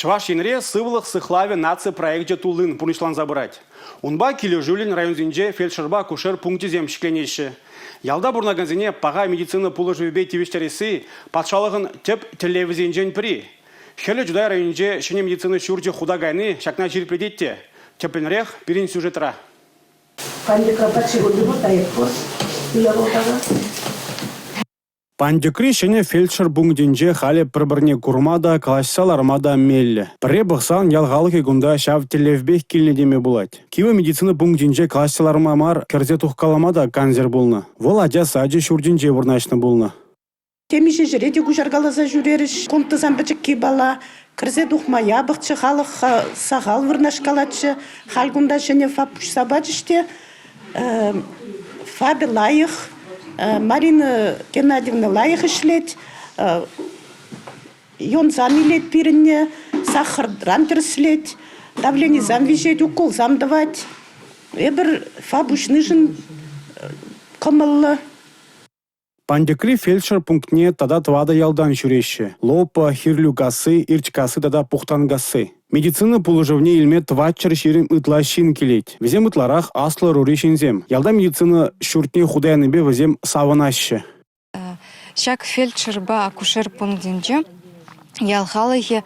Чӑваш Енре Сывлӑх сыхлавӗ наци проекчӗ туллин пурнӑҫланса пырать. Унпа килӗшӳллӗн районсенче фельдшерпа акушер пункчӗсем ҫӗкленеҫҫӗ. Ялта пурӑнакансене паха медицина пулӑшӑвӗпе тивӗҫтересси патшалӑхӑн тӗп тӗллевӗсенчен пӗри. Хӗрлӗ Чутай районӗнче ҫӗнӗ медицина ҫурчӗ хута кайни ҫакна ҫирӗплетет те. Тӗплӗнрех пирӗн сюжетра. Пантьӑкра патши пур, таек пур. Пантьӑкри ҫӗнӗ фельдшер пунктӗнче халӗ пӗр-пӗрне курма та, калаҫса ларма та меллӗ. Пӗрре пӑхсан ял халӑхӗ кунта ҫав тӗллевпех килнӗ теме пулать. Кивӗ медицина пунктӗнче калаҫса ларма мар, кӗрсе тухкалама та кансӗр пулнӑ. Вӑл ача сачӗ ҫуртӗнче вырнаҫнӑ пулнӑ. Темиҫе ҫӗре те куҫаркаласа ҫӳрерӗҫ. Кунтӑсам пӗчӗкки пала. Кӗрсе тухма япӑхчӗ, халӑх сахал вырнаҫкалатчӗ. Халь кунта ҫӗнӗ ФАП уҫса пачӗҫ те ФАПӗ лайӑх, Марина Геннадьевна лайӑх ӗҫлет. Юнсан илет пирӗнне, сахӑртан тӗрӗслет, давленисем виҫет, уколсам тӑвать. Эпир ФАП уҫнишӗн кӑмӑллӑ. Пантьӑкри фельдшер пунктне тата тӑватӑ ялтан ҫӳреҫҫӗ: Лопа, Хирлӳкасси, Ирчкасси тата Пухтанкасси. Медицина пулӑшӑвне илме 420 ытла ҫын килет. Вӗсем ытларах аслӑ ӑрури ҫынсем. Ялта медицина ҫуртне хута янипе вӗсем савӑнаҫҫӗ. Ҫак фельдшерпа акушер пунктӗнче ял халӑхӗ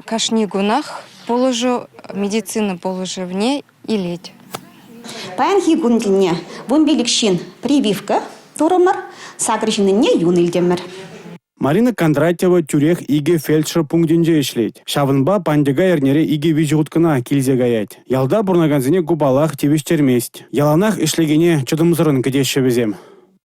кашни кунах пулӑшу, медицина пулӑшӑвне илет. Паянхи кун тӗлне 15 ҫын прививка турӑмӑр, сакӑр ҫыннӑнне юн илтӗмӗр. Марина Кондратьева тӳрех икӗ фельдшер пунктӗнче ӗҫлет. Ҫавӑнпа Пантьӑка эрнере икӗ-виҫӗ хут кӑна килсе каять. Ялта пурӑнакансене ку, паллах, тивӗҫтермест. Яланах ӗҫлекене чӑтӑмсӑррӑн кӗтеҫҫӗ вӗсем.